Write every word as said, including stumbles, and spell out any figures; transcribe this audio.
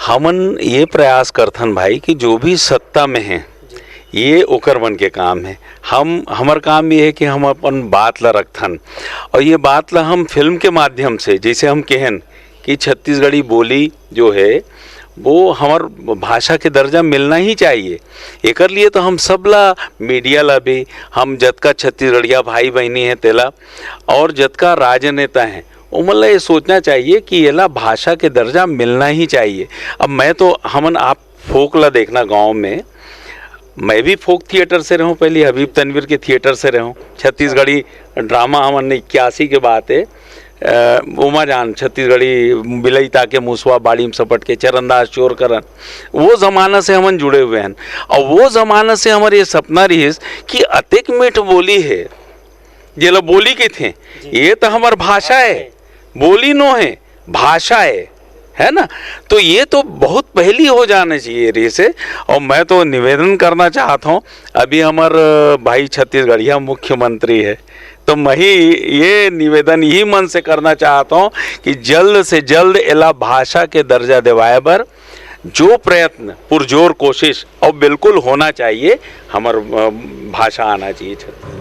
हमन ये प्रयास करथन भाई कि जो भी सत्ता में है, ये ओकर मन के काम है। हम, हमर काम ये है कि हम अपन बात ला रखथन, और ये बात ला हम फिल्म के माध्यम से, जैसे हम कहेन कि छत्तीसगढ़ी बोली जो है, वो हमर भाषा के दर्जा मिलना ही चाहिए। एकर लिए तो हम सब ला, मीडिया ला भी, हम जतका छत्तीसगढ़िया भाई बहिनी हैं तेला, और जतका राजनेता हैं, ओमन ला ये सोचना चाहिए कि एला भाषा के दर्जा मिलना ही चाहिए। अब मैं तो, हमन आप फोक ला देखना गांव में, मैं भी फोक थिएटर से रहूं, पहले हबीब तनवीर के थिएटर से रहूं, छत्तीसगढ़ी ड्रामा हमन ने इक्यासी के बात है, अ, ओमा जान छत्तीसगढ़ी बिलई ताके मुसवा बाड़ी में सपट के चरनदास चोर करन, वो जमाना से हमन जुड़े हुए हैं। और वो जमाना से हमर ये सपना रहिस कि अतेक मीठ बोली है, जेला बोली कहिथे, ये तो हमर भाषा है, बोली नो है, भाषा है, है ना? तो ये तो बहुत पहली हो जाना चाहिए रहिस हे। और मैं तो निवेदन करना चाहत हूँ, अभी हमर, अ, भाई छत्तीसगढ़िया मुख्यमंत्री है, तो मैं ही ये निवेदन यही मन से करना चाहत हूँ कि जल्द से जल्द एला भाषा के दर्जा दिवाए बर जो प्रयत्न, पुरजोर कोशिश और बिल्कुल होना चाहिए, हमर, अ, भाषा आना चाहिए छत्तीसगढ़ी।